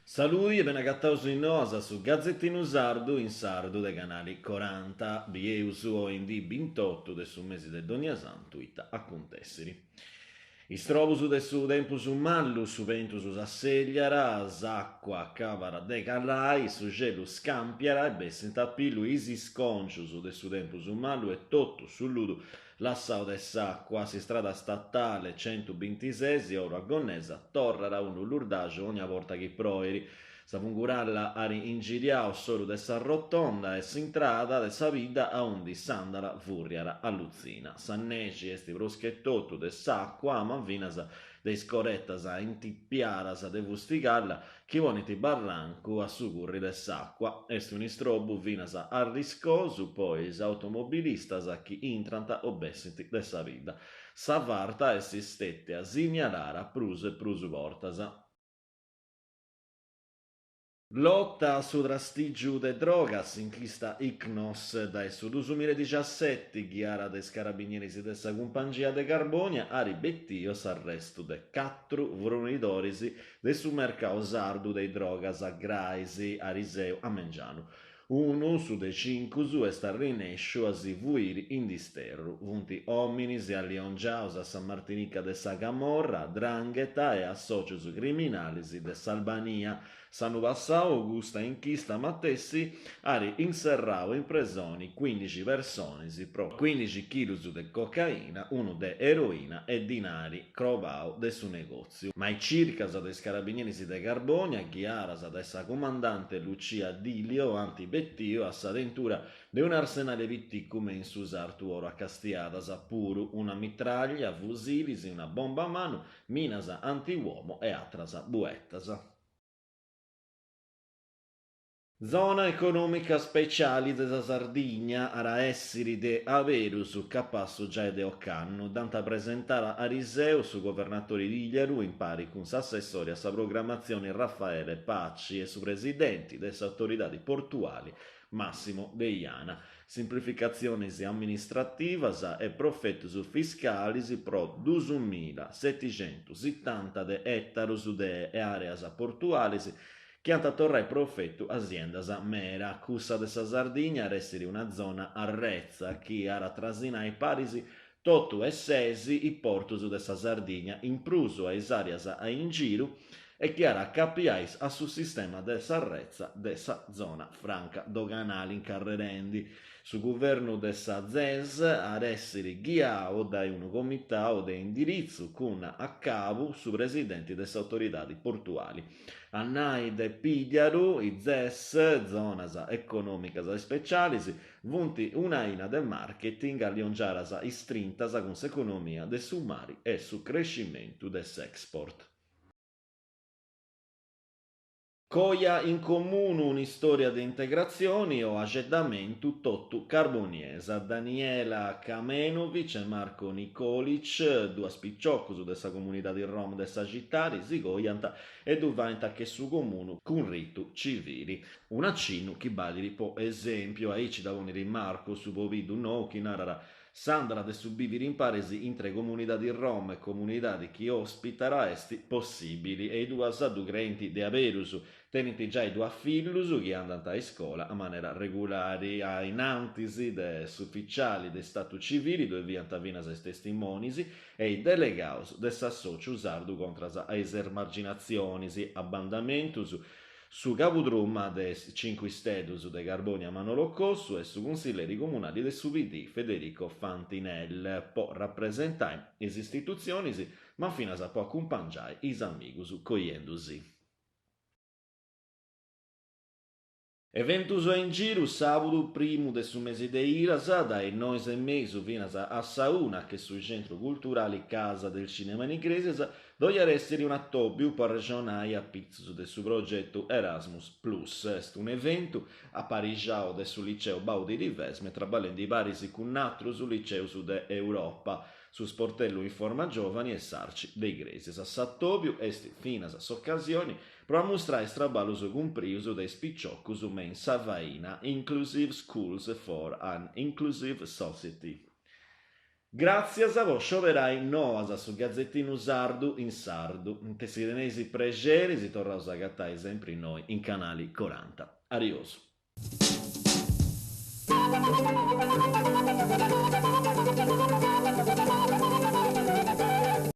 Saludi e beni agataus in Noas, su gazetinu sardu in sardu de Canali Coranta. Bieus oi in dì bintotu de su mesi de Donniasantu ita acuntessiri. Istrobus de su tempus mallu, su bentus s'assegliat, s'acua acabat de calai, su xelu scampiat e bessint a pillu is isconcius de su tempus mallu e totu su ludu lassau de s'acua. S'istrada statale centubintises oru a Gonnesa torrat unu lurdaxu ogna borta chi proit. Sa funguralla at ingiriau s'oru de sa rotonda e s'intrada de sa bidda aundi s'àndala furriat a Lutzina. Sa nexi est prus che totu de s'àcua ma finas de is coretas intipiadas de fustigalla chi ponint barrancu a su curri de s'àcua. Est un'istrobu finas arriscosu po is automobilistas chi intrant o bessint de sa bidda. Sa farta est stètia signalada prus e prus bortas. Lota a su trastìgiu de drogas, s'inchista Ichnos dae su duus milla e dixaseti ghiada de is carabinieris de sa cumpangia de Carbònia at betiu a s'arrestu de catru frunidoris de su mercau sardu de is drogas grais ariseu a mengianu. Unu, su de cincus, est arrinèsciu a si fuiri in disterru. Funt òminis alliongiaus a sa martinica de sa Camorra, 'Ndrangheta e assòcius criminalis de s'Albania. S'annu passau custa inchista matessi at inserrau in presoni cuindixi personis pro cuindixi chilus de cocaina, unu de eroina e dinari crobau de su negòtziu. Ma is circas de is carabinieris de Carbònia, ghiadas dae sa cumandante Lucia Dilio, ant betiu a sa tentura de un'arsenale piticu me in su sartu oru a Castiadas, puru una mitràglia, fusilis, una bomba a manu, minas antiuomo e atras buetas. Zona econòmica speciali de sa Sardigna at a èssiri de aberus capassu giai de ocannu. Dd'ant presentada ariseu su governatori Pigliaru impari cun s'assessori a sa programmatzioni Raffaele Paci e su presidenti de s'autoridadi portuali Massimo Deiana. Simplificatzionis amministrativas e profetus fiscalis pro duus milla setixentusitanta de ètarus de àreas portualis chi ant a torrai profetu a siendas mera. Cussa de sa Sardigna at èssiri una zona arretza chi at a trasinai paris totu e ses is portus de sa Sardigna, in prus a is àreas a in giru, e chi at a acapiai a su sistema de s'arretza de sa zona franca doganali incarrerendi. Su guvernu de sa ZES at èssiri ghiau dae unu comitau de indiritzu cun a cabu su presidenti de s'autoridadi portuali. A nai de Pigliaru, is ZES, zonas econòmicas ispecialis, funt un'aina de marketing alliongiadas istrintas cun s'economia de su mari e su crescimentu de s'export. Coja in comunu un'istòria de integratzioni o axeddamentu totu carboniesa. Daniela Kamenovic e Marco Nikolic, duas piciocus de sa comunidadi rom de sa citadi, si cojant e ddu faint a che su comunu cun ritu civili. Un'acinnu chi balit po esèmpiu, aici dda ponit Marco, su pobiddu nou chi narat S'àndala de su bìviri in paris intre comunidadi rom e comunidadi chi òspitat est possìbili e is duas ddu creint de aberus. Tenint giai duas fillus chi andant a iscola a manera regulari. A in antis de s'uficiali de statu civili ddoi fiant finas is testimonis e is delegaus de s'Assòciu Sardu contras a is emarginatzionis, abbandamentus, Su cabudruma de is Cincu Isteddus de Carbònia Manolo Cossu e su cunsilleri comunali de su PD Federico Fantinel po rapresentai is istitutzionis ma finas po acumpangiai is amigus coiendusì. Eventus a in giru, sàbudu primu de su mesi de Idas, dae is nois e mesu finas a sa una che su Centru Culturali Casa del Cinema in Igrèsias, Ddoi at èssiri un'atòbiu po arrexonai a pitzus de su progetu Erasmus Plus. Est un'eventu aparixau de su Liceu Baudi di Vesme traballendi paris cun atrus liceus de Europa, su Sportellu Informa Giovani e s'Arci de Igrèsias. S'atòbiu est finas s'ocasioni pro ammustrai is traballus cumprius de is piciocus me in sa faina Inclusive Schools for an Inclusive Society. Gràtzias po scioberai Noas, su gazetinu sardu in sardu. Si teneis prexeri si torraus a agatai sempri innoi in Canali Coranta. Ariosu.